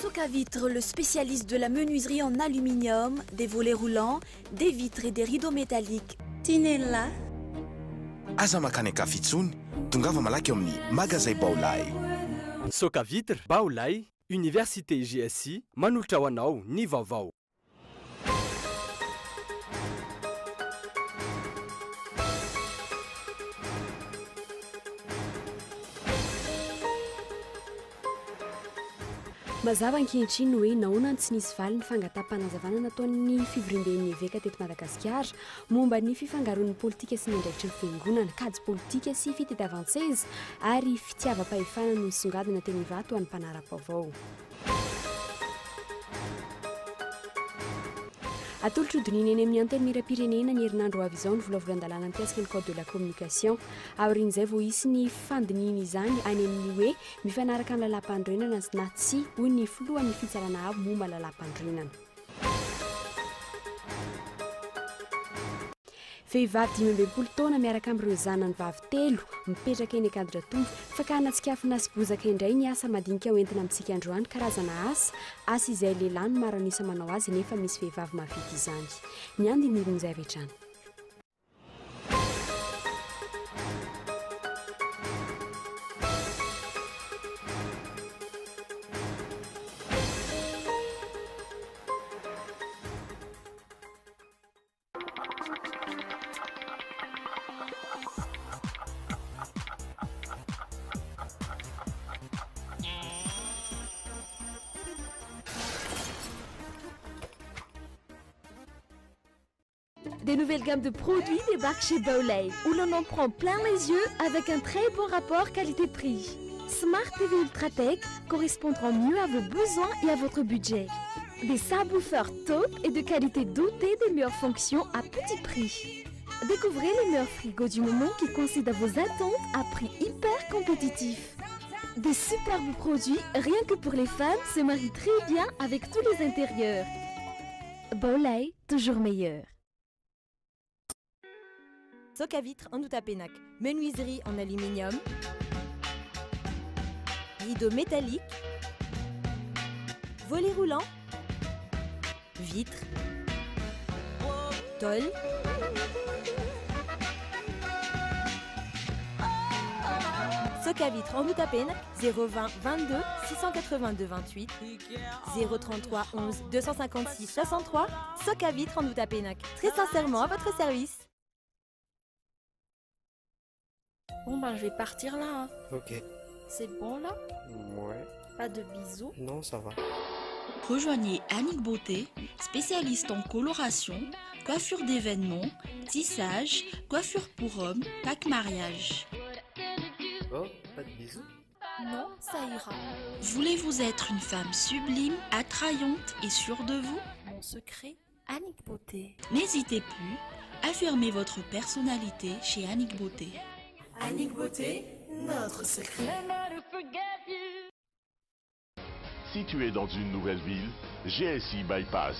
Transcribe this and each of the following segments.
Socavitre, le spécialiste de la menuiserie en aluminium, des volets roulants, des vitres et des rideaux métalliques. Tinella. Aza makany an-kafa intsony, tongava malaky eo amin'ny magazay Baolay. Socavitre, Baolay, Université GSI, manolotra ho anao ny vaovao. Mazava ankehitriny hoe nahoana no tsy nisy valiny fangataham-panazavana nataon'ny fivoriamben'ny eveka teto Madagasikara momba ny fifangaroan'ny politika sy ny andraikitry ny fiangonana. Kajy politika sy fitediavan-tseza ary fitiavam-pahefana no nisongadina teny Ivato ho an'ny mpanara-baovao. Atolotra hodinihina eny amin'ny Antenimierampirenena ny herinandro ho avy izao ny volavolan-dalàna mikasika ny Code de la communication. Aorian'izay vao hisy ny fandinihina izany any amin'ny hoe mifanaraka amin'ny lalàmpanorenana na tsia, hoy ny filohan'ny Fitsarana avo momba ny lalàmpanorenana. Vehivavy 65 taona miaraka amin'ireo zanany vavy telo, mipetraka eny Ankadratombo. Fakana tsikafona sy bozaka indray ny asa madinika hoentina amintsika androany. Karazana asa, asa izay lehilahy no maro an'isa manao azy nefa misy vehivavy mahavita izany. Ny andinindin'izay avy hatrany. Des nouvelles gammes de produits débarquent chez Baolay, où l'on en prend plein les yeux avec un très bon rapport qualité-prix. Smart TV Ultratech correspondront mieux à vos besoins et à votre budget. Des subwoofers top et de qualité dotée des meilleures fonctions à petit prix. Découvrez les meilleurs frigos du moment qui coïncident à vos attentes à prix hyper compétitif. Des superbes produits, rien que pour les femmes, se marient très bien avec tous les intérieurs. Baolay, toujours meilleur. Socavitre Andohatapenaka, menuiserie en aluminium, rideaux métalliques, volets roulants, vitres, tôle. Socavitre Andohatapenaka, 020 22 682 28, 033 11 256 63. Socavitre Andohatapenaka, très sincèrement à votre service. Bon ben je vais partir là. Hein. Ok. C'est bon là? Ouais. Pas de bisous? Non, ça va. Rejoignez Annick Beauté, spécialiste en coloration, coiffure d'événements, tissage, coiffure pour hommes, pack mariage. Oh, pas de bisous? Non, ça ira. Voulez-vous être une femme sublime, attrayante et sûre de vous? Mon secret, Annick Beauté. N'hésitez plus, affirmez votre personnalité chez Annick Beauté. Annick Beauté, notre secret. Situé dans une nouvelle ville, GSI Bypass,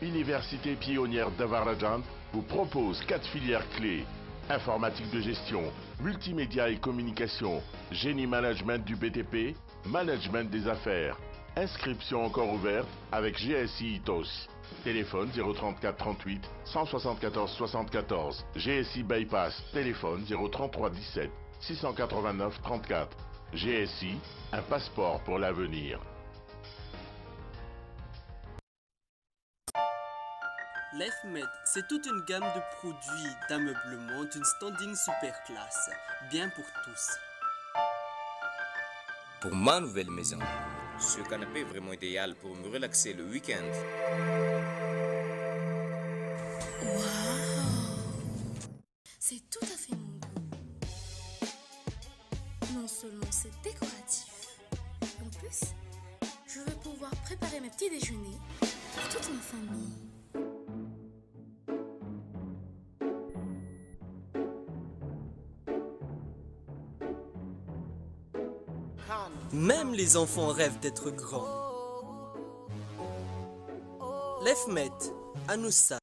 université pionnière d'Avarajan, vous propose 4 filières clés. Informatique de gestion, multimédia et communication, génie management du BTP, management des affaires. Inscription encore ouverte avec GSI Ithos. Téléphone 034 38 174 74. GSI Bypass. Téléphone 033 17 689 34. GSI, un passeport pour l'avenir. LifeMed, c'est toute une gamme de produits d'ameublement d'une standing super classe, bien pour tous. Pour ma nouvelle maison, ce canapé est vraiment idéal pour me relaxer le week-end. Waouh! C'est tout à fait mon goût. Non seulement c'est décoratif, en plus, je vais pouvoir préparer mes petits déjeuners pour toute ma famille. Même les enfants rêvent d'être grands. LifeMed, Anoussa.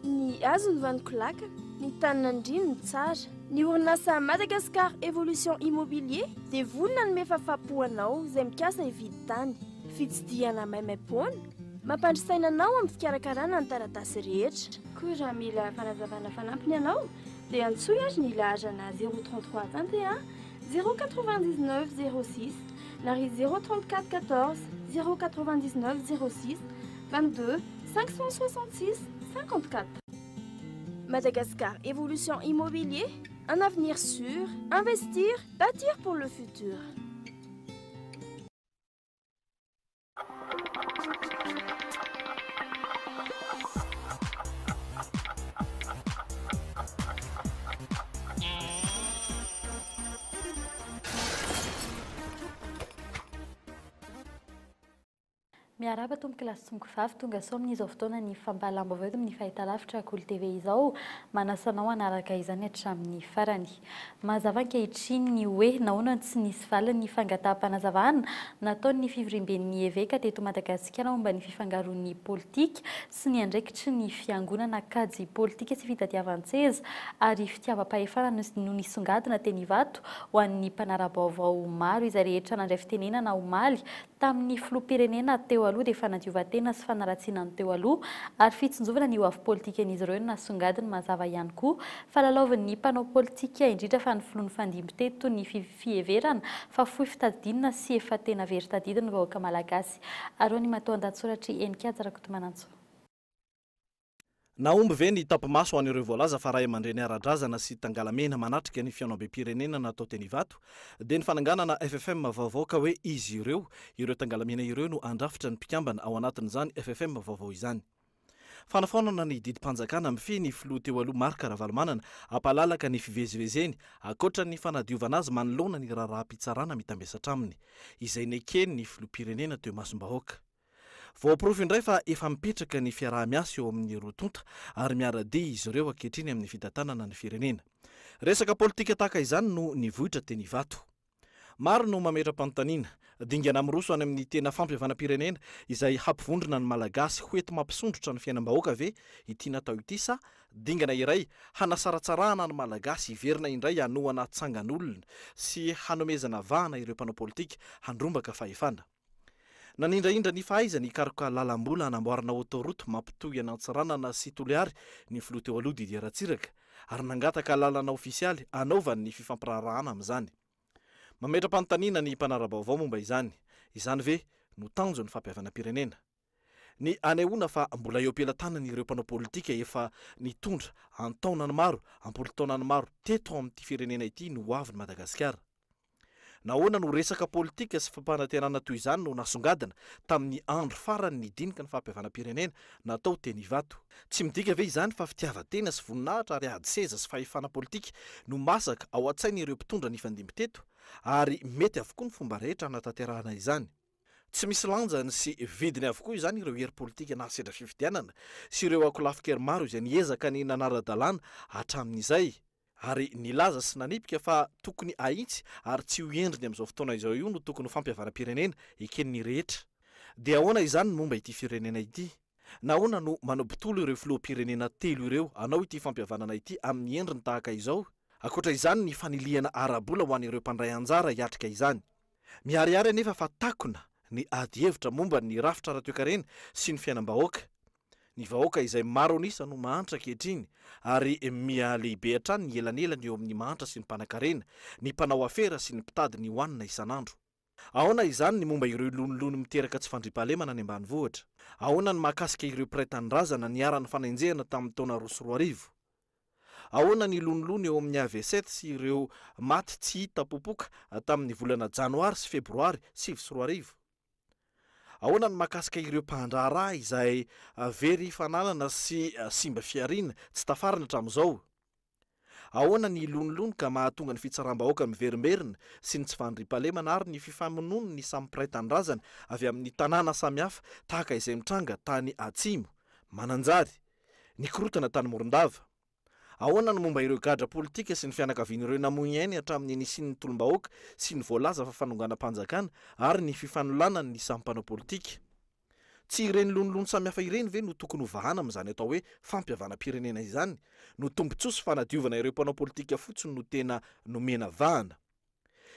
Ny hazo ny vaniko laka, Ny tanin'Andriana no tsara. Ny orinasa Madagascar Evolution Immobilier dia vonona hanome fahafahampo anao izay mikasa hividy tany. Fitsidihana maimaimpoana, mampandry saina anao amin'ny fikarakarana ny taratasy rehetra. Koa raha mila fanazavana fanampiny ianao dia antsoy ary ny laharana 033 21 099 06 na ry 034 14 099 06 22 566 54. Madagascar Evolution Immobilier, un avenir sûr, investir, bâtir pour le futur. Miarahaba tompoko lahy sy tompoko vavy, tonga soa amin'izao fotoana ny fampahalam-baovao eto amin'ny fahitalavitra Kolo TV izao. Manasa anao hanaraka izany hatramin'ny farany. Mazava ankehitriny ny hoe nahoana no tsy nisy valiny ny fangataham-panazavana nataon'ny fivoriamben'ny eveka teto Madagasikara momba ny fifangaroan'ny politika sy ny andraikitry ny fiangonana kajy politika sy fitadiavan-tseza ary fitiavam-pahefana no nisongadina teny Ivato ho an'ny mpanara-baovao maro izay rehetra nandray fitenenana omaly tamin'ny filoham-pirenena teo aloha dia fanadiovan-tena sy fanaratsiana ny teo aloha ary fitsinjovana ny hoavy politikan'izy ireo no nasongadiny mazava ihany koa fa lalaovin'ny mpanao politika indrindra fa ny filoha nifandimby teto ny fiheverana fa fohy fitadidiana sy efa tena very tadidy ny vahoaka malagasy. Aroa ny matoandahatsoratr'i Heninkaja Rakotomanantsoa. Nahomby ve ny tampi-maso ho an'ireo voalaza fa ray aman-dreny ara-drazana sy tangalamena manatrika ny fihaonambem-pirenena natao teny Ivato dia ny fananganana ffm vaovao ka hoe izy ireo, ireo tangalamena ireo no handrafitra ny mpikambana ao anatin'izany ffm vaovao izany. Fanafoanana ny didim-panjakana mifehy ny filoha teo aloha Marc Ravalomanana hampalalaka ny fivezivezeny ankoatra ny fanadiovana azy manoloana ny raharaham-pitsarana mitambesatra aminy izay neken'ny filoham-pirenena teo imasom-bahoaka. Voaporofo indray fa efa mipetraka ny fiaraha-miasa eo amin'ny roa tonta ary miara-dia izy ireo ankehitriny amin'ny fitantanana ny firenena. Resaka politika tahaka izany no nivoitra teny Ivato. Maro no mametra-panontaniana, dingana miroso any amin'ny tena fampihavanam-pirenena izay hampivondrona ny Malagasy ho enti-mampisondrotra ny fiainam-bahoaka ve ity natao ity sa dingana iray hanasaratsarahana ny Malagasy hiverina indray hanohana tsangan'olona sy hanomezana vahana ireo mpanao politika handrombaka fahefana? Nanindrahindra ny fahaizany hikaroka lalam-bola hanamboarana autoroute mampitohy an'Antsiranana sy Toliary ny filoha teo aloha Didier Ratsiraka ary nangataka alalana ofisialy hanaovany ny fifampiraharahana amin'izany. Mametra-panontaniana ny mpanara-baovao momba izany. Izany ve no tanjon'ny fampihavanam-pirenena? Ny hanehoana fa mbola eo am-pelatanany ireo mpanao politika efa nitondra an-taonany maro, am-polo-taonany maro teto amin'ity firenena ity ny hoavin'i Madagasikara. Nahoana no resaka politika sy fampanantenana toy izany no nasongadina tamin'ny andro farany nidinika ny fampihavanam-pirenena natao teny Ivato? Tsy midika ve izany fa fitiavan-tena sy voninahitra ary ady seza sy fahefana politika no masaka ao an-tsain'ireo mpitondra nifandimby teto ary mety avokoa ny fomba rehetra hanatanterahana izany? Tsy misy lanjany sy vidiny avokoa izany ireo hery politika nahasedra fifidianana sy ireo ankolafin-kery maro izay niezaka ny nanara-dalàna hatramin'izay. ary nilaza sy nanipika fa tokony ahitsy ary tsy io endriny amin'izao fotoana izao io no tokony ho fampihavanam-pirenena eken'ny rehetra. Dia ahoana izany ny momba ity firenena ity? Nahoana no manobotolo ireo filoham-pirenena telo ireo hanao ity fampihavanana ity amin'ny endriny tahaka izao? Ankoatra izany ny fanilihana ara-bola ho an'ireo mpandray anjara hiatrika izany. Miharihary anefa fa takona ny ady hevitra momba ny rafitra ara-toekarena sy ny fiainam-bahoaka. Ny vahoaka izay maro an'isa no mahantra ankehitriny ary miha lehibe hatrany ny elanelana eo amin'ny mahantra sy ny mpanankarena, ny mpanao afera sy ny mpitady ny hohanina isan'andro. Ahoana izany ny momba ireo lonilony miteraka tsy fandriampahalemana any ambanivohitra? Ahoana ny mahakasika ireo mpiray tanindrazana niharan'ny fanenjehana tamin'ny taona 2002? Ahoana ny lonilony eo amin'ny AV7 sy ireo maty tsy hita popoka tamin'ny volana janoary sy febroary 2009? Ahoana ny mahakasika ireo mpandraharaha izay very fananana sy simba fihariana tsy tafarina hatramin'izao? Ahoana ny lonilony ka mahatonga ny fitsaram-bahoaka miverimberina sy ny tsy fandriampahalemana ary ny fifamonoan'ny samy mpiray tanindrazana avy amin'ny tanàna samihafa tahaka izay mitranga tany Atsimo, Mananjary, nikorontana tany Morondava? Ahoana ny momba ireo gadra politika sy ny fianakavian'ireo namoy ainy hatramin'ny nisian'ny tolom-bahoaka sy ny voalaza fa fanonganam-panjakana ary ny fifanolanan'ny samy mpanao politika? Tsy ireny lonilony samihafa ireny ve no tokony ho vahana amin'izany atao hoe fampihavanam-pirenena izany? No tombontsoa sy fanadiovana ireo mpanao politika fotsiny no tena nomena vahana?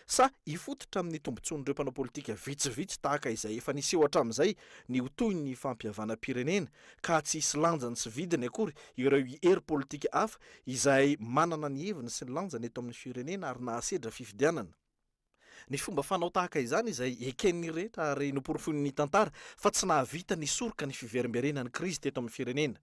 Sa hifototra amin'ny tombontsoan'ireo mpanao politika vitsivitsy tahaka izay efa niseho hatramin'izay ny ho toy ny fampihavanam-pirenena ka tsy hisy lanjany sy vidiny akory ireo hery politika hafa izay manana ny heviny sy ny lanjany eto amin'ny firenena ary nahasedra fifidianana? Ny fomba fanao tahaka izany izay eken'ny rehetra ary noporofoin'ny tantara fa tsy nahavita nisoroka ny fiverimberenan'ny krizy teto amin'ny firenena.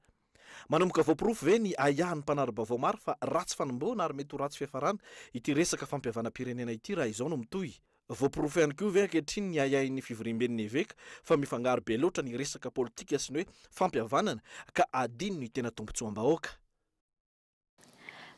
Manomboka voaporofo ve ny ahiahin'ny mpanara-baovao maro fa ratsy fanombohana ary mety ho ratsy fiafarana ity resaka fampihavanam-pirenena ity raha izao no mitohy? Voaporofo ihany koa ve ankehitriny ny ahiahin'ny fivoriamben'ny eveka fa mifangaro be loatra ny resaka politika sy ny hoe fampihavanana ka adino ny tena tombontsoam-bahoaka?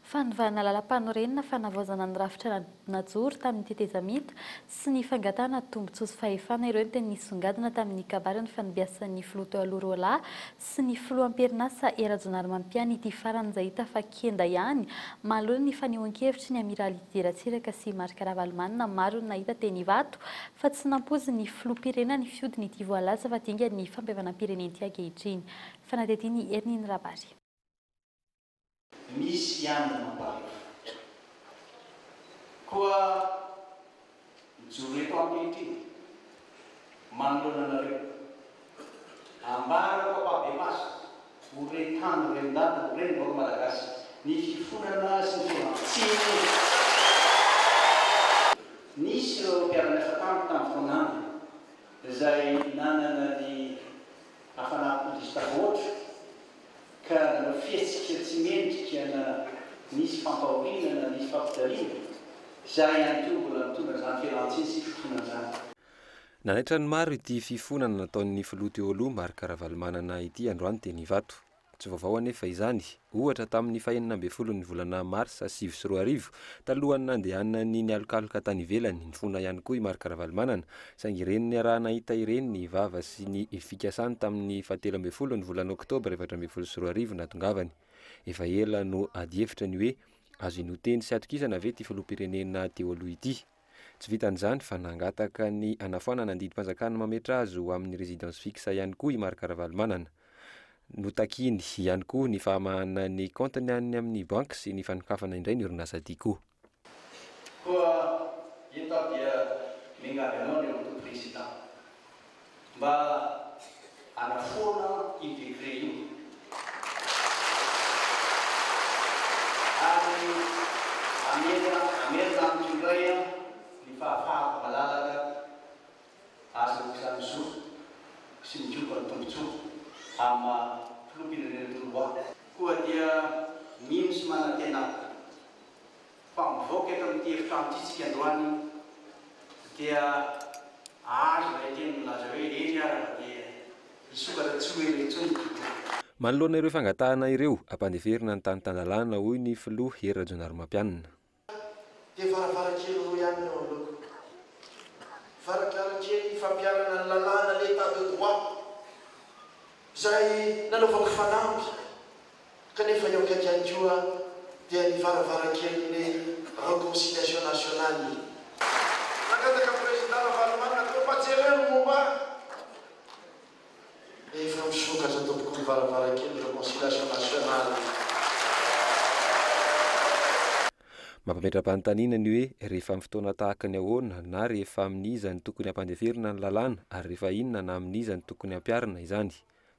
Fanovana lalàmpanorenana, fanavaozana ny rafitra najoro tamin'ny tetezamita sy ny fangatahana tombontsoa sy fahefana ireo no teny nisongadina tamin'ny kabary nifanimbiasan'ny filoha teo aloha roa lahy sy ny filoha am-perinasa Hery Rajaonarimampianina ity farany izay hita fa kenda ihany manoloana ny fanehoan-kevitry ny amiraly Didier Ratsiraka sy Marc Ravalomanana. Maro ny nahita teny Ivato fa tsy nampoizin'ny filoham-pirenena ny fihodiny ity voalaza fa dingan'ny fampihavanam-pirenena ity ankehitriny. Fanadihadian'i Herininy Rabary. Misy ihany ny mampalahelo. Koa mijoro eto aho ankehitriny, manoloana anareo, ambarako ampahibemaso ho re tany ho ren-dana ho ren'ny vahoaka malagasy ny fifonana sy ny fialan-tsiny nisy ireo mpiara-miasa tamiko tamin'ny fotoan'androny izay nanana ny hafanam-po diso tafahoatra ka nanao fihetsika tsy mendrika na nisy fampahoriana na nisy fampijaliana, izaho ihany koa mbola mitondra izany fialan-tsiny sy fifonana izany. Nanaitra ny maro ity fifonana nataon'ny filoha teo aloha Marc Ravalomanana ity androany teny Ivato. Tsy vaovao anefa izany. Ohatra, tamin'ny fahenina ambin'ny folon'ny volana marsa 2009, talohan'ny nandehanany nialokaloka tany ivelany, nifona ihany koa i Marc Ravalomanana, saingy ireny niaraha-nahita ireny ny vava sy ny fikasany tamin'ny fahatelo ambin'ny folon'ny volana oktobra 2014 nahatongavany. Efa ela no adihevitra ny hoe azo inoan-teny sy atokisana ve ity filoham-pirenena teo aloha ity. Tsy vitan'izany fa nangataka ny hanafoanana ny didim-panjakana mametra azy ho amin'ny résidence fixe ihany koa i Marc Ravalomanana. Notakiany ihany koa ny fahamahana ny kaontiny any amin'ny banky sy ny fanokafana indray ny orinasa Tiko. Koa eto aho dia miangavy anao Andriamatoa Président mba hanafoana io décret io ary hamerina hamerina amiko indray ny fahafahako malalaka ahazoako izany zo sy migoka ny tombontsoa amin'ny maha filoham-pirenena tokony ho ahy. Koa dia mino sy manantena aho fa mivoaka eto amin'ity efitrano ity isika androany dia ahazo ilay teny milaza hoe eny ara fa dia hisokatra tsy ho ela intsony ny tontolo. Manoloana ireo fangatahana ireo, ampandeferina ny tany tan-dalàna, hoy ny filoha Hery Rajaonarimampianina. Dia varavarankely roa ihany no eo anoloako. Varavarankely fampiharana ny lalàna, l'état de droit, izay nanaovako fanamby. Kanefa eo akaiky ihany koa dia ny varavarankelin'ny Reconciliation Nationale. Nangataka ny Président Ravalomanana teo mba jereo ny momba ahy. Efa misokatra tompoko ny varavarankelin'ny Reconciliation Nationale. Mampametra-panontaniana ny hoe rehefa amin'ny fotoana tahaka ny ahoana na rehefa amin'iza no tokony hampandeferina ny lalàna ary rehefa inona na amin'iza no tokony hampiharina izany.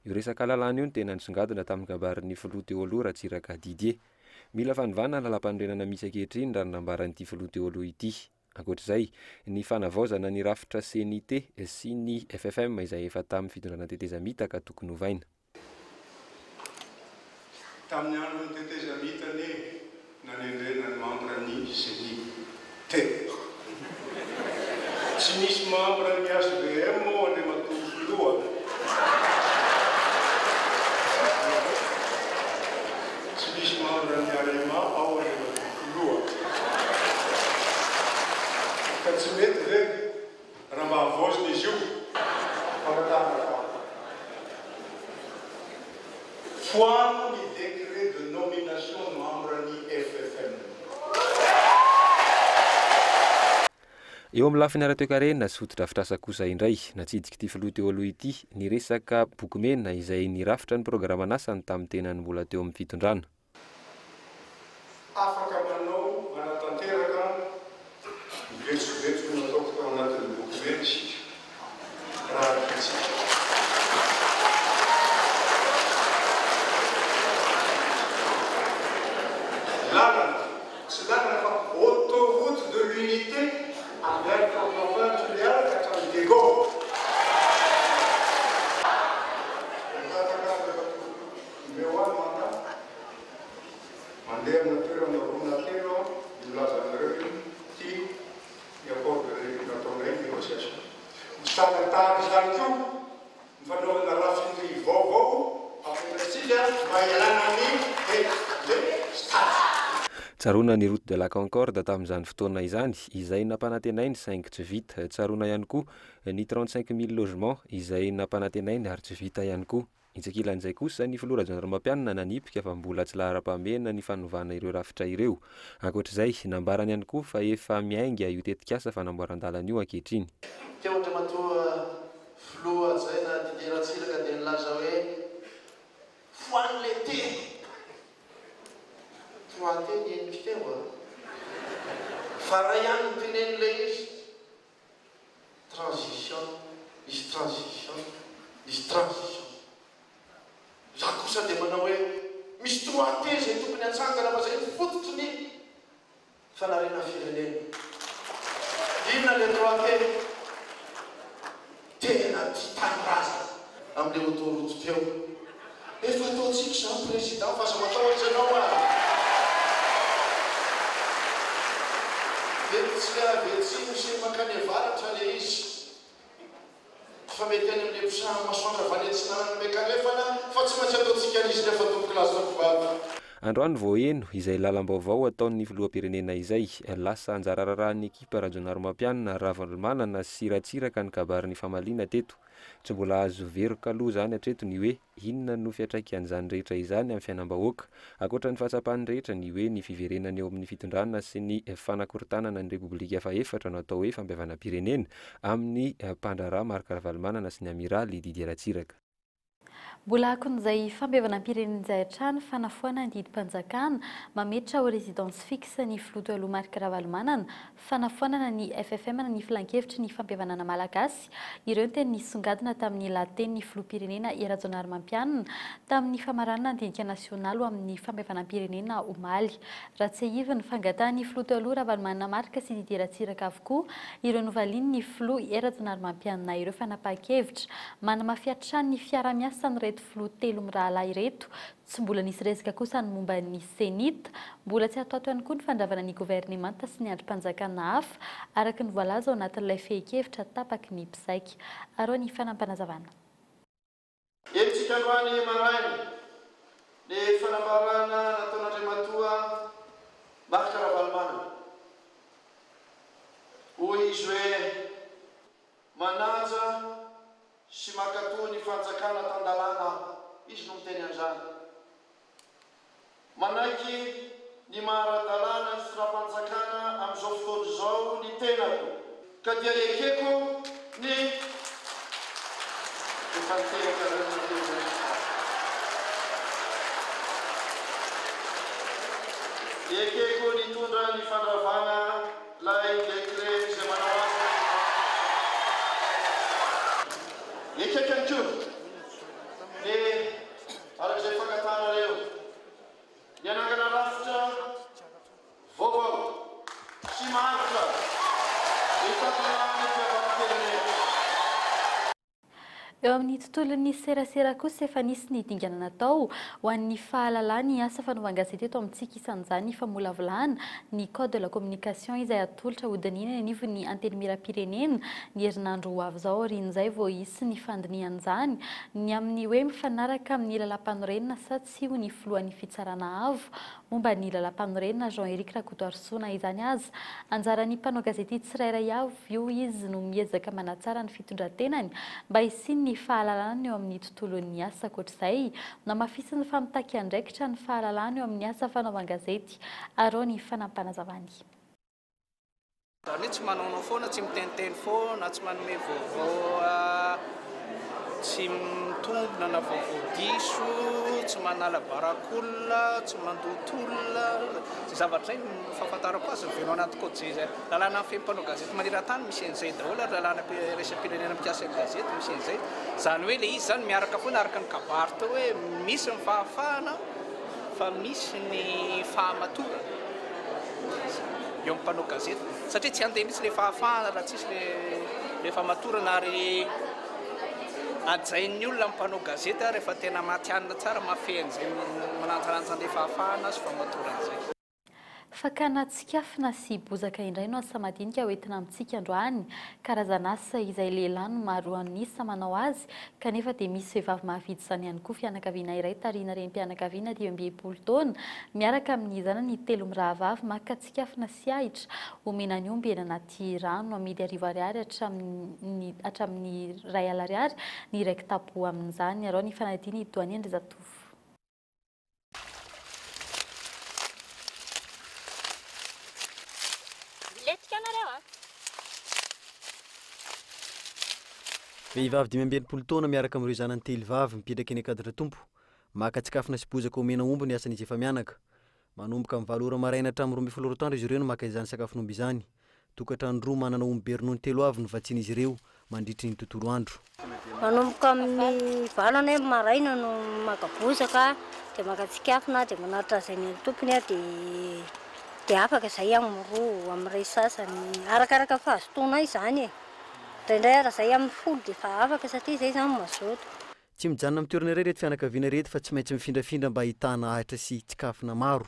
Io resaka lalàna io no tena nisongadina tamin'ny kabarin'ny filoha teo aloha Ratsiraka Didier. Mila fanovana ny lalàmpanorenana misy ankehitriny raha ny nambaran'ity filoha teo aloha ity. Ankoatra izay, ny fanavaozana ny rafitra Ceni-T sy ny FFM izay efa tamin'ny fitondrana tetezamita ka tokony hovaina. Tamin'ny andron'ny tetezamita anie nanendrena ny membre ny Ceni T. Tsy misy membre ny hvm ao Andriamatoa Filoha. Tsy misy membre ny Arema ao Andriamatoa Filoha. Ka tsy mety ve raha mba havaozina izy io? Fangatahana faharoa. Foano ny décret de nomination membre ny FFM. Eo amin'ny lafiny ara-toekarena sy fotodrafitrasa kosa indray, natsidik'ity filoha teo aloha ity ny resaka boky mena izay nirafitra ny programan'asany tamin'ny tenany mbola teo amin'ny fitondrana. Afaka manao manatanteraka ny vetsovetso nataoko tao anatin'ny boky mena isika raha tiantsika. Lalana, tsy lalana fa autoroute de l'unité avy any Fort-Dauphin Tuléar ka hatramin'i Diego. Mangataka Andriamatoa Filoha, omeo ahy ny mandat. Mandeha amina toerana roa na telo aho dia milaza aminareo hoe ity ny accord de nataonay négociation. Mitana izany koa ny fanaovana raffinerie vaovao apetratsika mba hialana amin'ny délestage. Tsaroana ny route de la Concorde tamin'izany fotoana izany, izay nampanantenainy saingy tsy vita. Tsaroana ihany koa ny 35 mille logements izay nampanantenainy ary tsy vita ihany koa. Etsy ankilan'izay kosa, ny filoha Rajaonarimampianina nanipika fa mbola tsy laharam-pahamehana ny fanovana ireo rafitra ireo. Ankoatra izay, nambarany ihany koa fa efa miainga io tetikasa fanamboaran-dalana io ankehitriny. Teo Andriamatoa Filoha hajaina Didier Ratsiraka dia nilaza hoe, Foano le T! Trois T ny henoko teo a! Fa ray ihany no tenenin'ilay izy. Transition, nisy transition, nisy transition. Za kosa dia manao hoe misy trois T izay tokony hatsangana fa zay no fototry ny fanariana firenena. Inona le trois T? Tena tia tanindrazana amin'le autoroute teo. Efa ataontsika izany président fa aza matahotra ianao a! Mety tsy avy atsimo sy mankany avaratra le izy fa mety any amin'le mpisaha masoandro avy any atsinanana miakanefana fa tsy maintsy ataontsika an'izy nefa tompoko lahy sy tompoko vavy. Androany vao heno izay lalam-baovao ataon'ny filoham-pirenena izay. Lasa anjara raharahan'ny ekipa Rajaonarimampianina, Ravalomanana sy Ratsiraka ny kabarin'ny famaliana teto. Tsy mbola azo veroka aloha izany hatreto ny hoe inona no fiantraikan'izany rehetra izany amin'ny fiainam-bahoaka, ankoatra ny fahatsapan'ny rehetra ny hoe ny fiverenana eo amin'ny fitondrana sy ny fanakorontanana ny Repoblika fahefatra no atao hoe fampihavanam-pirenena amin'ny mpandraharaha Marc Ravalomanana sy ny Amiraly Didier Ratsiraka. Mbola akon'izay fampihavanam-pirenena izay hatrany fanafoanana ny didim-panjakana mametra ho résidence fixe ny filoha teo aloha Marc Ravalomanana, fanafoanana ny FFM na ny Filankevitry ny Fampihavanana Malagasy. Ireo ny teny nisongadina tamin'ny lahatenin'ny filoham-pirenena Hery Rajaonarimampianina tamin'ny famaranana ny dinika nasionaly ho amin'ny fampihavanam-pirenena omaly. Raha tsiahivina, fangatahan'ny filoha teo aloha Ravalomanana Marc sy Didier Ratsiraka avokoa ireo novalian'ny filoha Hery Rajaonarimampianina ireo fanapahan-kevitra. Manamafy hatrany ny fiarahamiasan'ireto filoha telo mirahalahy ireto. Tsy mbola nisy resaka kosa ny momba ny Cenit. Mbola tsy ato ato ihany koa ny fandravana ny governemanta sy ny andrim-panjakana hafa, araka ny voalaza ao anatin'ilay fehin-kevitra tapaky ny mpizaika. Arao ny fanampanazavana. Henontsika androany maraina ny fanambarana nataon'Andriamatoa Marc Ravalomanana. Hoy izy hoe, Manaja sy mankatò ny fanjakana tan-dalàna aho. Izy no miteny an'izany. Manaiky ny maha ara-dalàna ny fitondram-panjakana amin'izao fotoana izao ny tenako, ka dia ekeko ny Efa niteraka reraka teo indray ny sary. Ekeko nitondra ny fandravana ilay décret izay manao azy ho Ekeko ihany koa ny araka izay fangatahanareo ny hanangana rafitra vaovao sy maharitra hitantana ny fihavanam-pirenena. Eo amin'ny tontolon'ny serasera kosa efa nisy ny dingana natao ho an'ny fahalalana ny asa fanaovan-gazety eto amintsika, isan'izany ny famolavolana ny code de la communication izay atolotra hodinihina eny anivon'ny Antenimierampirenena ny herinandro ho avy izao. Aorian'izay vao hisy ny fandinihana izany ny amin'ny hoe mifanaraka amin'ny lalàmpanorenana sa tsia hoy ny filohan'ny Fitsarana avo momba ny lalàmpanorenana Jean Eric Rakotoarisoa. Na izany aza, anjaran'ny mpanao gazety tsirairay avy io izy no miezaka manatsara ny fitondran-tenany mba hisian'ny fahalalana eo amin'ny tontolon'ny asa. Ankoatra izay, nohamafisiny fa mitaky andraikitra ny fahalalana eo amin'ny asa fanaovan-gazety. Arao ny fanampanazavany. Izany hoe tsy manaonao foana, tsy miteniteny foana, tsy manome vaovao tsy mitombina na vaovao diso, tsy manala baraka olona, tsy mandoto olona. Izay zavatra izay no fahafantarako azy, miverina ao anaty code izay lalàna mifehy mpanao gazety maneran-tany misy an'izay daholo ary lalàna iraisam-pirenena mikasika ny gazety misy an'izay. Izany hoe ilay izy izany miaraka foana araka ny kabary teo hoe misy ny fahafahana fa misy ny fahamatorana eo amin'ny mpanao gazety satria tsy handeha mihitsy ilay fahafahana raha tsisy ilay fahamatorana ary hajain'ny olona ny mpanao gazety rehefa tena matihanina tsara mahafehy an'izay milanjalanja an'ilay fahafahana sy fahamatorana izay. Fakana tsikafona sy bozaka indray no asa madinika hoentina amintsika androany. Karazana asa izay lehilahy no maro an'isa manao azy kanefa dia misy vehivavy mahavidy izany ihany koa. Fianakaviana iray tarihina renim-pianakaviana 65 taona miaraka amin'ny zanany telo mirahavavy maka tsikafona sy ahitra omena ny omby eny anaty rano. Amidy arivo ariary hatramin'ny hatramin'ny iray alina ariary ny iray kitapo amin'izany. Arao ny fanadihadiana i Doania Andrianjatovo. Milentika nareo a! Vehivavy 65 taona miaraka amin'ireo zanany telo vavy mipetraka eny Ankadratompo. Maka tsikafona sy bozaka omena omby ny asan'izy efa-mianaka. Manomboka amin'ny valo ora maraina hatramin'ny 12 ora atoandro izy ireo no maka izany sakafon'omby izany. Tokantrano roa manana omby be ronono telo avy no vatsian'izy ireo mandritry ny tontolo andro. Manomboka amin'ny valo anay maraina no maka bozaka dia maka tsikafona dia manatitra azy any amin'ny tompony aho dia dia afaka izay amin'ny roa, amin'ny iray sasany, arakaraka ny fahazotoanay izany e! Indraindray ary izay amin'ny folo dia efa afaka satria izay izany mazoto. Tsy mijanona amin'ny toerana iray ireto fianakaviana ireto fa tsy maintsy mifindrafindra mba hahitana ahitra sy tsikafona maro.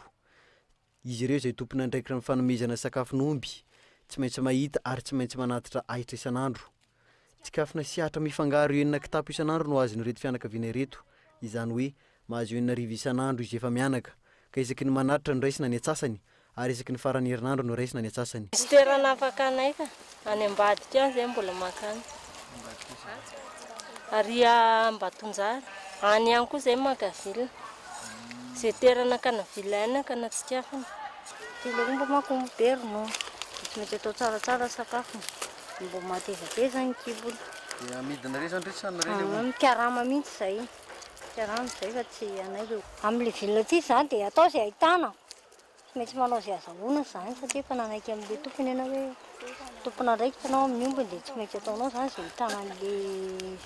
Izy ireo izay tompon'andraikitra amin'ny fanomezana sakafon'omby, tsy maintsy mahita ary tsy maintsy manatitra ahitra isan'andro. Tsikafona sy ahitra mifangaro enina kitapo isan'andro no azon'ireto fianakaviana ireto, izany hoe mahazo 6000 isan'andro izy efa-mianaka, ka isaky ny manatitra no raisina ny atsasany, ary isaky ny faran'ny herinandro no raisina ny atsasany. Misy toerana afaka anay ka, any ambadika any zay mbola mankany. Ary Ambatonjara, any ihany koa zay maka ville. Izay toerana hakana villa ihany hakana tsikafona. Ilay omby manko omby be ronono dia tsy maintsy atao tsaratsara ny sakafony mba mateza be zany ny kibony. Dia amidinareo izany re sa anareo ilay omby? Mikarama mihitsy izay, mikarama izay fa tsy anay ilay omby. Amin'ilay villa aty izany dia atao izay ahitana. Tsy maintsy manao izay azahoana izany satria efa nanaiky amin'ilay tompony ianao hoe tompon'andraikitra ianao amin'ny ombiny dia tsy maintsy ataonao izany izay hitana an'ilay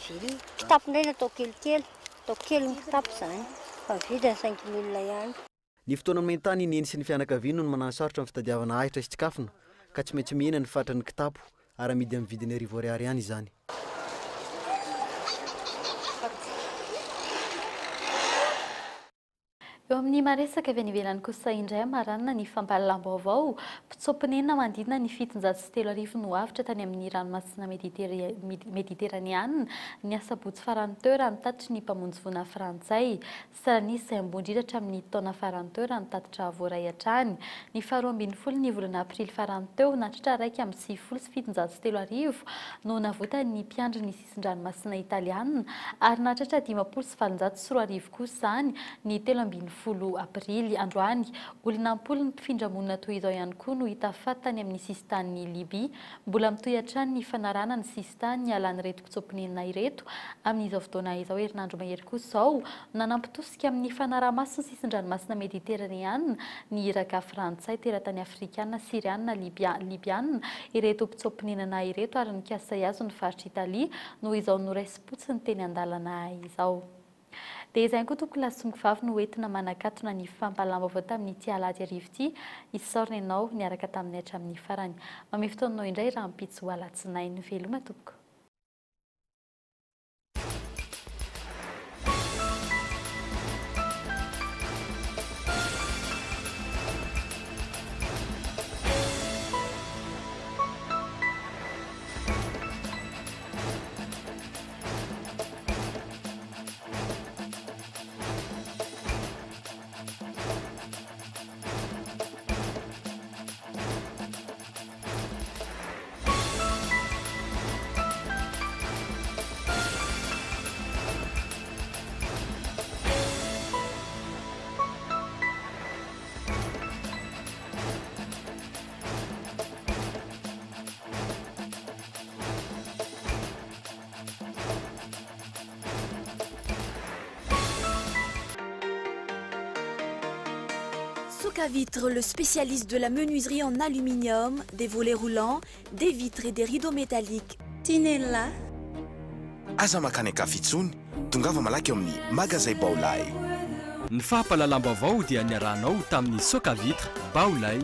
ville. Kitapo indray no atao kelikely, atao kely ny kitapo izany fa ny vidiny cinq mille ihany. Ny fotoana nomen-tany i Neny sy ny fianakaviany no mananosarotra ny fitadiavana ahitra sy tsikafona ka tsy maintsy mihena ny fatran'ny kitapo ary amidy amin'ny vidiny arivo ariary ihany izany. Eo amin'ny maresaka avy any ivelany kosa indray hamaranana ny fampahalalam-baovao, mpitsoa-ponenana manodidina ny 3700 no avotra tany amin'ny ranomasina Mediteraneana ny asabotsy farany teo raha ny tatitry ny mpamonjy voina frantsay. Salanisa izay ambony indrindra hatramin'ny taona farany teo raha ny tatitra voaray hatrany. Ny faharoa ambin'ny folo ny volana aprily farany teo, nahatratra 3791 no navotan'ny mpiandry ny sisin-dranomasina italiana ary nahatratra 2850 kosa izany ny 13 aprily. Androany, olona am-polony mpifindra monina toy izao ihany koa no hita faty tany amin'ny sisintanin'i Libya. Mbola mitohy hatrany ny fanarahana ny sisintany nialan'ireto mpitsoa-ponenina ireto amin'izao fotoana izao. Herinandro mahery kosa izao, nanampy tosika amin'ny fanaraha-maso ny sisin-dranomasina mediteraneana ny iraka frantsay, teratany afrikana, syriana, libyana ireto mpitsoa-ponenana ireto ary nikasa hihazo ny faritr'Italia noho izao noraisim-potsiny teny an-dalana izao. Dia izay ihany koa tompoko lahy sy tompoko vavy no entina manakatona ny fampahalalam-baovao tamin'ity alahady hariva ity. Isaorana ianao niaraka taminay hatramin'ny farany. Mamehy fotoananao indray rahampitso alatsinainy. Veloma tompoko. Socavitre, le spécialiste de la menuiserie en aluminium, des volets roulants, des vitres et des rideaux métalliques. Tinella. Aza makany an-kafa intsony, tongava malaky eo amin'ny magazay Baolay. Ny fampahalalam-baovao dia niarahanao tamin'ny Socavitre Baolay.